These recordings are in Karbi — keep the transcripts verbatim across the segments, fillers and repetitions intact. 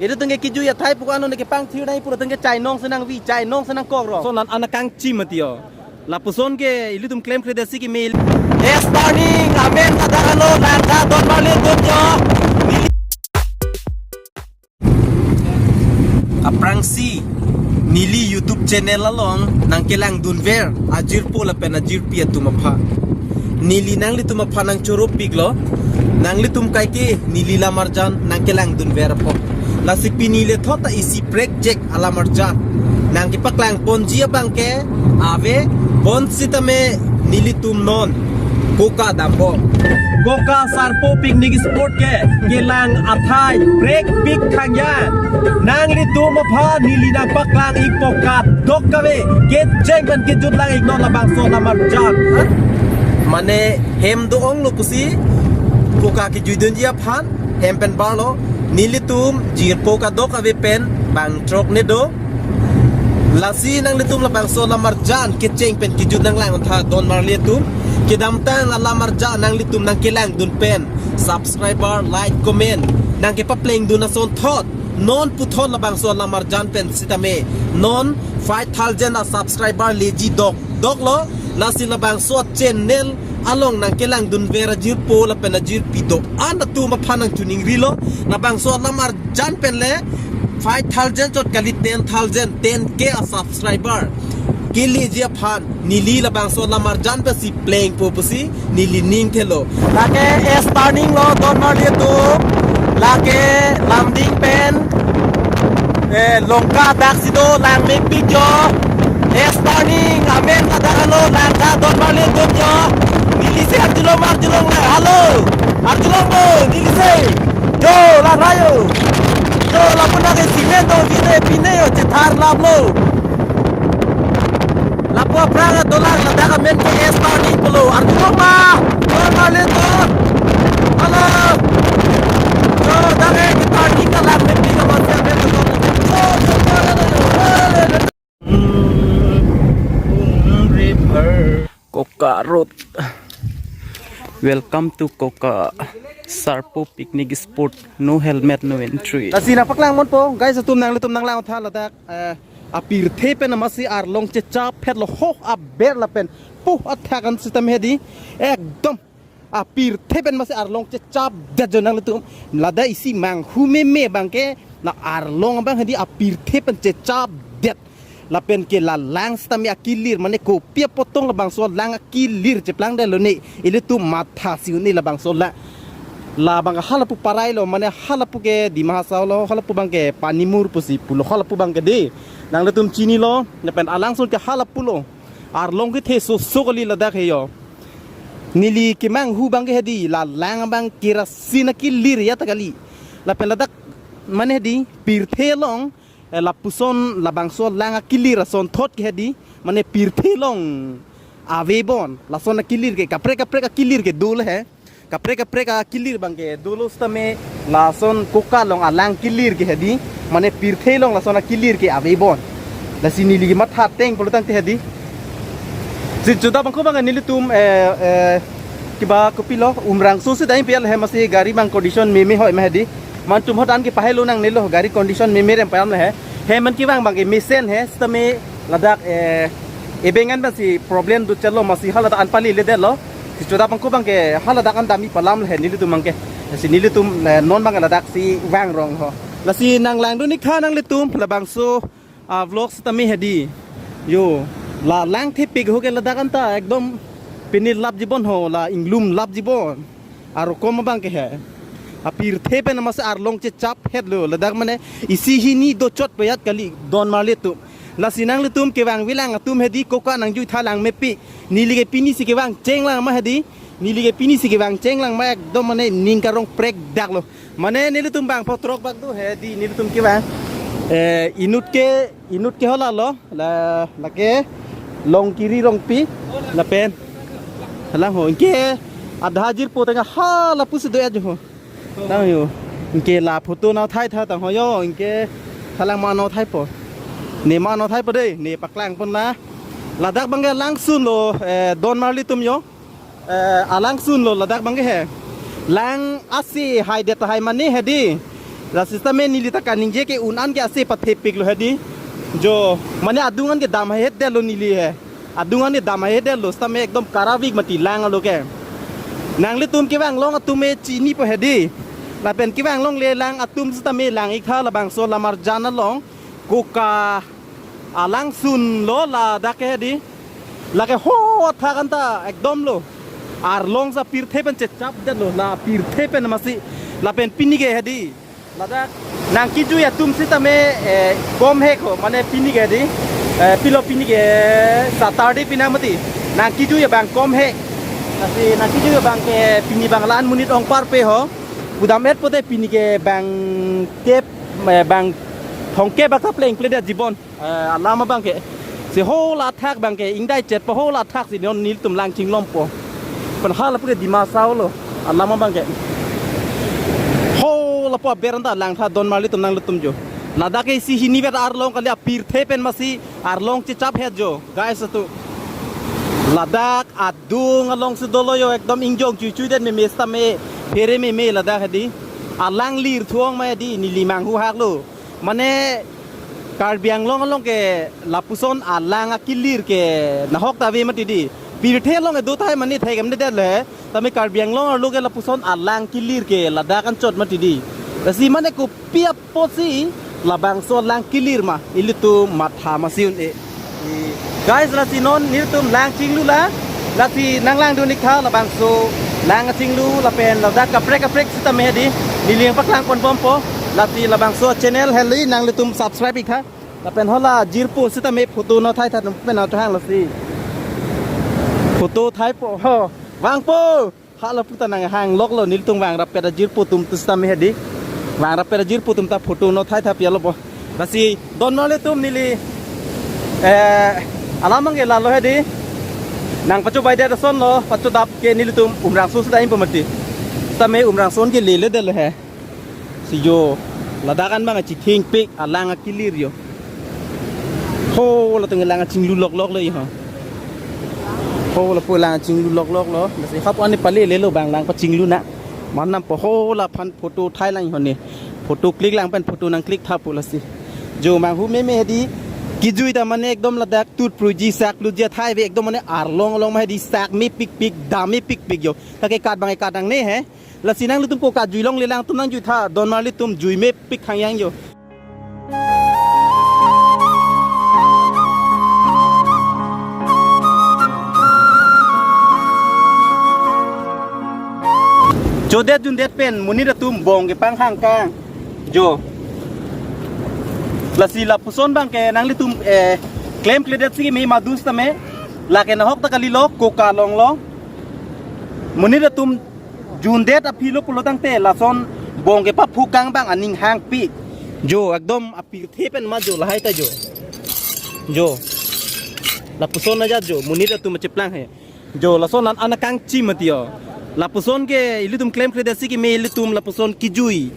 Ilitum ke kejui athai pu ko-an ne kepangthir nai pu latum ke chainong si nangvi, chainong si nangkok ro. Lason an anakangchi mati yo. Lapuson ke ilitum klemkledetsi keme. Yes, turning, amen kata alo, langka Donmarli atum yo. Aphrangsi neli YouTube channel along nangkelangdunver ajirpo lapen ajirpi atum aphan. Neli nanglitum aphan nangchoropiklo, nanglitum kaike neli lamarjan nangkelangdunver apot. Lasi pini lethot ta isi prekjek alamarjan nangkepaklang ponji abang ke ave, bonsitame nelitum non koka dampo. Koka Sarpo picnic spot ke kelang athai prekpik thangya. Nanglitum aphan neli nangpaklang-ikpo kadokave, kecheng pen kejut lang-iknon labangso alamarjan. Mane hem do-onglo pusi koka kejuidunji aphan hem pen barlo, nelitum jirpo kadokave pen bang throk ne do. Lasi nanglitum labangso alamarjan kecheng pen kejut nanglang-untha Donmarli atum. Kedamtang alamarjan nanglitum nangkelangdun pen subscriber, like, comment nangkepaplengdun asonthot, non puthot labangso alamarjan pen sitame non five thousand a-subscriber leji dokdoklo. Lasi labangso channel along nangkelangdunver ajirpo lapen ajirpi do-an atum aphan nangchiningrilo, labangso alamar jan pen le five thousand chot kali, ten thousand, ten K a-subscriber keleji aphan neli labangso alamarjan pensi plengpo pusi neli ning thelo. Lake S turning lo Donmarli atum, lake Lumding pen, eh, Longka daksi do, langmepik jo. S turning, amen kata alo, langka Donmarli atum jo. Neli si arjulong, arjulong lang. Halo, arjulong bo, neli si. Jo, la rayo. Jo, lapu nake cement do, pine, pine yo, chethar laplo. Lapu aphrang dolang, ladak amen ke S turning pulo. Arjulong ma, Donmarli atum. Halo. Jo, dak ke turning ke langmepik, kamatsi amen ke. Jo, jo, jo, jo, jo. Koka Road. Welcome to Koka Sarpo picnic spot. No helmet, no entry. Lasi nangpaklang ponpo, guys atum, nanglitum nanglang-untha ladak, eh, apirthe pen amatsi arlong chechap-etlo ho aber lapen pu athak an sitame hedi. Ekdom apirthe pen amatsi arlong chechapdet jo nanglitum. Ladak isi manghu meme abang ke la arlong abang hedi apirthe pen chechapdet. Lapen ke la lang sitame akilir, mane kopi apot tong labangso lang akilir cheplangdetlo ne. Ilitum mathasi un-e labangso lang. Labang halapu parai lo, mane halapu ke Dima Hasao lo, halapu abang ke Panimur pusi pulo, halapu abang ke de. Nanglitum chinilo, lapen alangsun ke halapu lo. Arlong kethe soso kali ladak he yo. Neli kemanghu abang ke hedi, la lang abang kerasin akilir ya ta kali. Lapen ladak mane hedi, pirthe along, eh, lapuson labangso lang akilir asonthot ke hedi, mane pirthe along ave bon, lason akilir ke, kaprek kaprek akilir ke dolo he. Kaprek kaprek akilir abang ke dolo sitame lason Koka along alang kilir ke hedi, mane pirthe along lason akilir ke ave bon. Lasi neli kematha ateng pulotangte hedi. Si juda abang ko abang nelitum, eh, eh, kiba kopilo, Umrangso si dai pial he, amatsi gari abang condition meme hoi ma hedi. Mantum hot an kepahelo nangnelo, gari condition meme rem payam le he. He man kevang abang ke mesen he, sitame ladak, eh, ebengan abangsi problem do chelo, amatsi haladak an paliledetlo. Si juda abang ko abang ke haladak an dam-ik palam le he nelitum abang ke. Si nelitum, eh, non abang ladak si vang rong ho. Lasi nanglangdun-iktha nanglitum labangso a-vlog sitame hedi. Yo, la lang thepik ho ke ladak anta ekdom pini lapji bon ho, la inglum lapji bon. Arokom abang ke he. Apirthe pen amatsi arlong chechap-etlo. Ladak mane isi hini dochot payat kali Donmarli atum. Lasi nanglitum kevang vilang atum hedi Koka nangjuitha langmepik. Neli ke pinisi kevang chenglang ma hedi. Neli ke pinisi kevang chenglang ma, ekdom mane ning karong prekdaklo. Mane nelitum bang photrok bak do hedi nelitum kevang. Eh, inut ke, inut ke hala lo, la, lake Longkiri Rongpi, lapen. Halang ho, anke adha jirpo tengah halapusi do ajo ho. Tang yo, anke la photo nangthaitha tang ho yo, anke halang ma nangthaipo. Ne ma nangthaipo de, ne paklang pon la. Ladak abang ke langsun lo, eh, Donmarli atum yo. Eh, alangsun lo ladak abang ke he. Lang asi haidet tahai mane hedi. Lasi sitame neli ta kaningje ke un an ke ase pathepiklo hedi. Jo, mane adung an ke dam haihet detlo neli he. Adung an ke dam haihet detlo, sitame ekdom karavik mati lang alo ke. Nanglitum kevang long atum e chinipo hedi. Lapen kevang longle lang atum sitame lang-ik tha labangso Lamarjan along. Koka alangsun lo ladak ke hedi. Lake ho athak anta ekdom lo. Arlong sa pirthe pen chechap detlo, la pirthe pen masi. Lapen pini ke hedi. Ladak nangkijui atum sitame, eh, kom hek ho, mane pini ke hedi. Eh, pilo pini ke Saturday pinang mati. Nangkijui abang kom hek. Lasi nangkijui abang ke pini bang la-an monit ongparpe ho. Pudam-et pote pini ke bang tep, eh, bang thongke bak ta pleng plede jibon. Eh, alam abang ke. Si ho la athak abang ke, ingdai chet po ho la athak si non nelitum lang chinglompo. Pen ha lapu ke Dima Hasao lo. Alam abang ke. Ho lapu aber anta lang tha don marlitum nanglitum jo. Ladak ke isi hini vet arlong kali apirthe pen masi arlong chechap het jo. Guys atu. Ladak adung along si dolo jo ekdom ingjong chuichui det meme sitame phere meme ladak hedi. Alang lir thuong ma hedi neli manghu haklo. Mane Karbi Anglong along ke lapuson alang akilir ke nahok ta ave mati di. Pirthe along edo thai mane thai kam det le. Tame Karbi Anglong arlo ke lapuson alang kilir ke ladak anchot mati di. Lasi mane kopi apotsi labangso alang kilir ma ilitum matha masi un-e. Guys, lasi non nelitum lang chinglu la. Lasi nanglangdun-ik tha labangso lang chinglu lapen ladak kaprek kaprek sitame hedi. Neli nangpaklang ponbompo. Lasi labangso channel heli nanglitum subscribe-ik tha. Lapen hala jirpo sitame photo no thai tha pen auto hang lasi. Photo thaipo ho. Vangpo. Hala puta nanghang loklo nelitum vangrap pet ajirpo atum tu sitame hedi. Vangrap pet ajirpo atum ta photo no thai tha pialo po. Lasi don marlitum neli, eh, alam abang ke lalo hedi. Nangpachobai det asonlo, pachodap ke nelitum Umrangso sida impo mati. Sitame Umrangso ke lele detlo he. Si jo, ladak an abang achithingpik alang akilir jo. Ho, latum lang achinglu loklok lo iho. Ho, lapu lang achinglu loklok lo. Lasi hap ani pale lelo bang lang pachinglu na. Manam po ho laphan photo thailang iho ne. Photo click lang pen photo nang click tha pu lasi. Jo manghu meme hedi. Kijui ta mane ekdom ladak tut pruji sak luji athai ave ekdom mane arlong along ma hedi sak mepikpik dam mepikpik jo. Kake kat bang kat nangne he. Lasi nanglitum ko kajui longle lang atum nangjui tha don marlitum jui mepik khangyang jo. Chodet jundet pen monit atum bong kepanghang kang jo. Lasi lapuson abang ke nanglitum, eh, klemkledet si keme madu sitame. Lake nahok ta kalilo koka longlo. Monit atum jundet aphi lo pulo tangte lason bong kepaphu kang abang aning hangpik. Jo, ekdom apirthe pen ma jo lahai ta jo. Jo. Lapuson ajat jo, monit atum acheplang he. Jo, lason an ana kangchim mati jo. Lapuson ke ilitum klemkledet si keme ilitum lapuson kijui.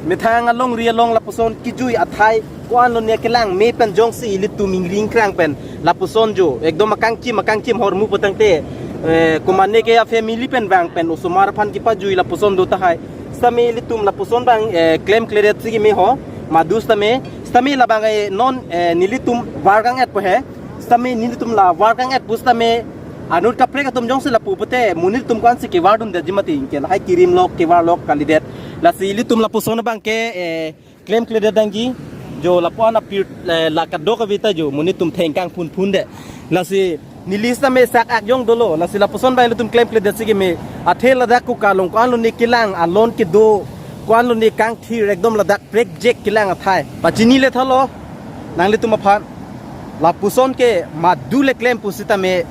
Methang alongri along lapuson kijui athai ko-an lone kelang me pen jongsi ilitum ingri ingkrang pen lapuson jo ekdom akangchim akangchim hormu pu tangte, eh, komane ke a family pen vang pen osomar aphan kepajui lapuson do tahai. Sitame ilitum lapuson abang, eh, klemkledet si keme ho madu sitame sitame labang, eh, non, eh, nelitum varkang-et po he. Sitame nelitum la varkang-et pu sitame anut kaprek atum jongsi lapu pute monit atum ko-ansi kevardun detji mati ke lahai kirim lok kevar lok kalidet. Lasi ilitum lapuson abang ke, eh, klemkledet dangji jo lapu-an apir, eh, la kadok ave ta jo monit atum thengkang phunphun det. Lasi neli sitame sak ak jong dolo lasi lapuson abang ilitum klemkledet si keme athe ladak koka long ko-an lone kelang alon kedo ko-an lone kangthir ekdom ladak prekjek kelang athai. Pachini le thalo nanglitum aphan. Lapuson ke madu le klem pu sitame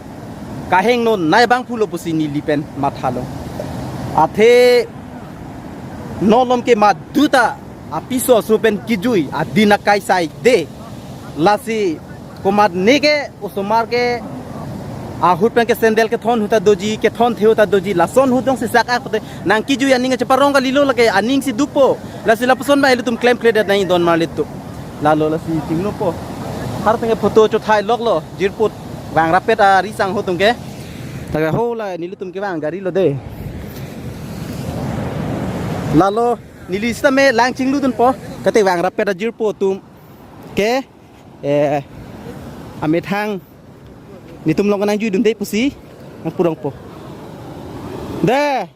kahingno nai abang pulo pusi neli pen mathalo. Athe nolom ke madu ta apiso aso pen kijui adin akai sai de. Lasi komatne ke osomar ke ahut pen ke sandal kethon ahut ta doji, kethonthe ahut ta doji, lason ahut jongsi sak ak pute nangkijui aning cheparong kalilo lake aning si dopo. Lasi lapuson abang ilitum klemkledet nang don marlitum. Lalo lasi chinglupo. Har tangke photo chothai loklo, jirpo vangrap pet ari sang ho tangke. Tangke ho la nelitum kevang gari lo de. Lalo Neli sitame lang chingludunpo, kate vangrap pet ajirpo atum ke, eh, amethang netum along nangjuidunde pusi nangpurongpo. De.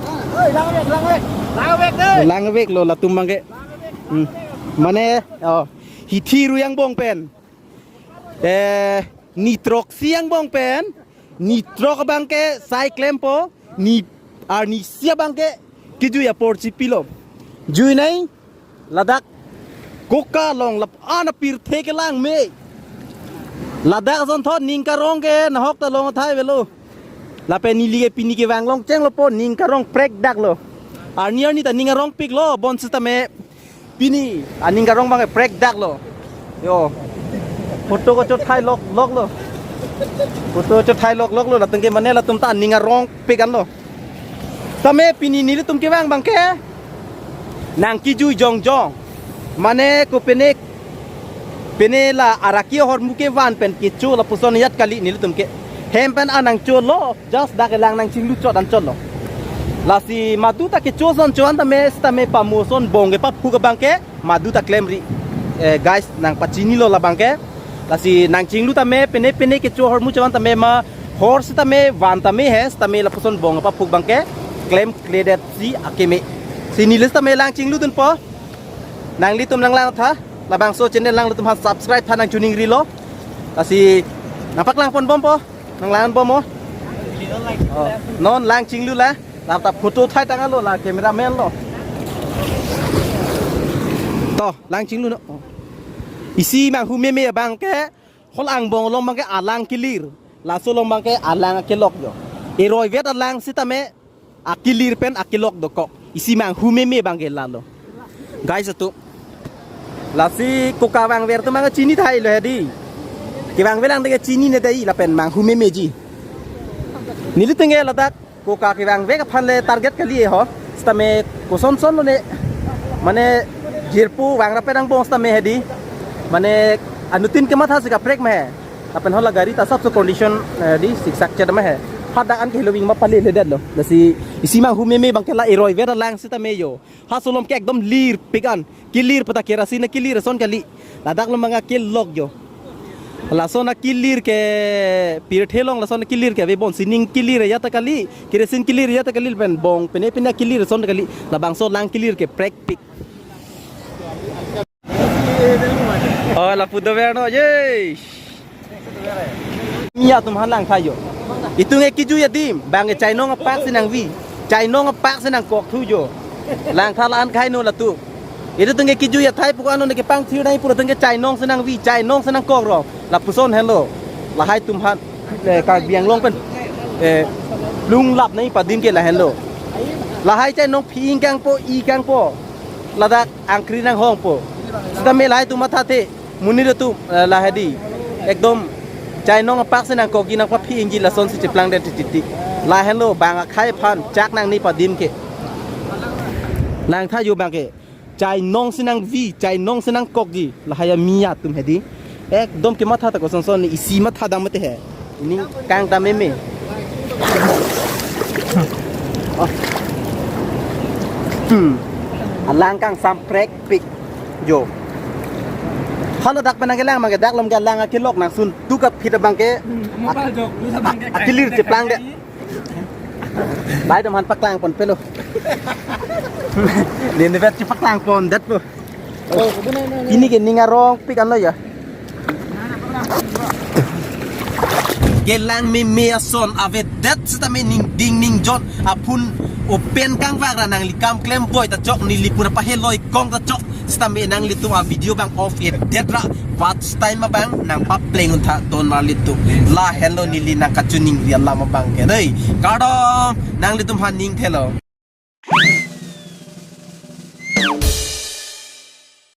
Langvek, langvek, langvek, langvek de. Langveklo latum abangke. Hmm. Mane, oh, hithi ru angbong pen, eh, ni throksi angbong pen, ni throk abangke sai klempo, ni arnisi abangke kejui apor chipilo. Juinei, ladak koka along lap-an apirthe kelang me. Ladak asonthot ning karong ke nahok ta long athai avelo. Lapen neli ke pini kevang longchenglopo, ning karong prekdaklo. Arni arni ta ning arongpiklo, bonsitame pini aning karong abangke prekdaklo. Yo. Photo kachot thai lok loklo. Photo kachot thai lok loklo, latum ke mane latum ta aning arongpik anlo. Tame pini nelitum kevang abangke nangkejui jongjong. Mane kopine, pine la araki ahormu kevan pen kecho lapuson ajat kali nelitum ke. Hem pen anangcholo, just dak kelang nangchinglu chot anchotlo. Lasi madu ta kecho ason cho-an tame, sitame pamu ason bong kepaphuk abangke madu ta klemri. Eh, guys, nangpachinilo labangke. Lasi nangchinglu tame, pine pine kecho ahormu cho-an tame ma hor sitame van tame he, sitame lapuson bong kepaphuk abangke klemkledetsi akeme. Si neli sitame lang chingludunpo. Nanglitum nanglang tha, labangso channel nanglitum aphan subscribe tha nangchiningrilo. Lasi nangpaklangponbompo, nanglangbompo. Oh, non lang chinglu la, la ta photo thaitanglo la cameraman lo. To, lang chinglu non. Isi manghu meme abangke, hol angbong along abangke alang kelir. Laso along abangke alang kelok jo. Eroi vet alang sitame akelir pen akelok dokok. Isi manghu meme abangke lalo. Guys atum. Lasi koka vangver atum abangke chini thailo hedi. Kevangver lang de chinine dei lapen manghu memeji. Nelitum ke ladak koka kevangver aphan le target kali ho. Sitame kosonson lone. Mane jirpo vangrap pet angbong sitame hedi. Mane anuttin kematha si kaprek ma he. Lapen hala gari ta asapso condition, eh, di siksak chet ma he. Hadak an ke heloving ma pale ledetlo. Lasi isi manghu meme abangke la eroi vet alang sitame jo. Laso along ke ekdom lirpik an. Kelir pu ta kerosene kelir ason kali. Ladak along abangke kelok jo. Lason akelir ke pirthe along lason akelir ke ave bonsi ning kelir ajat ta kali. Kerosene kelir ajat ta kali pen bong pine pine kelir ason kali. Labangso lang kelir ke prekpik. Oh, lapu dover no, ye. Mia atum aphan lang tha jo. Itum ke kejui adim, abangke chainong apak si nangvi. Chainong apak si nangkok thu jo. Lang tha la-an khai no latum. Itum ke kejui athai pu ko-an lone kepangthir nai pura atum ke chainong si nangvi, chainong si nangkok ro. Lapuson henlo. Lahai atum aphan, eh, Karbi Anglong pen, eh, lunglap nangji adim ke lahenlo. Lahai chainong phi-ing kangpo, i kangpo. Ladak angkri nanghongpo. Sitame lahai atum mathathe, monit atum, eh, lahai di. Ekdom chainong apak si nangkokji nangpaphi-ingji lasonsi cheplangdet titi. Lahenlo bang akhai aphan chak nangne pu adim ke. Lang tha jo abangke. Chainong si nangvi, chainong si nangkokji. Lahai amia atum hedi. Ekdom kematha ta kosonson ne isi matha dam mate he. Ning kang dam meme. Oh. Hmm. Alang kangsam prekpik jo. Haladak pen nangkelang abangke dak along ke alang akelok nangsun tu kaphit abangke. Hmm, mobile jok, lu sa abangke akelir cheplang de. Lahai atum aphan paklangponpelo. Neli vet chepaklangpondetpo. Pini ke ning arongpik anlo ya. Kelang meme ason avedet sitame ning ding ning jot aphun open kangvak ra nangli kam klem boi ta chok, neli pura paheloi kong ta chok. Sitame nanglitum avideo abang off edet ra watch time abang nangpapleng untha ton nanglitum. Lahenlo neli nangkachiningri alam abangke dei. Kardom, nanglitum aphan ning thelo.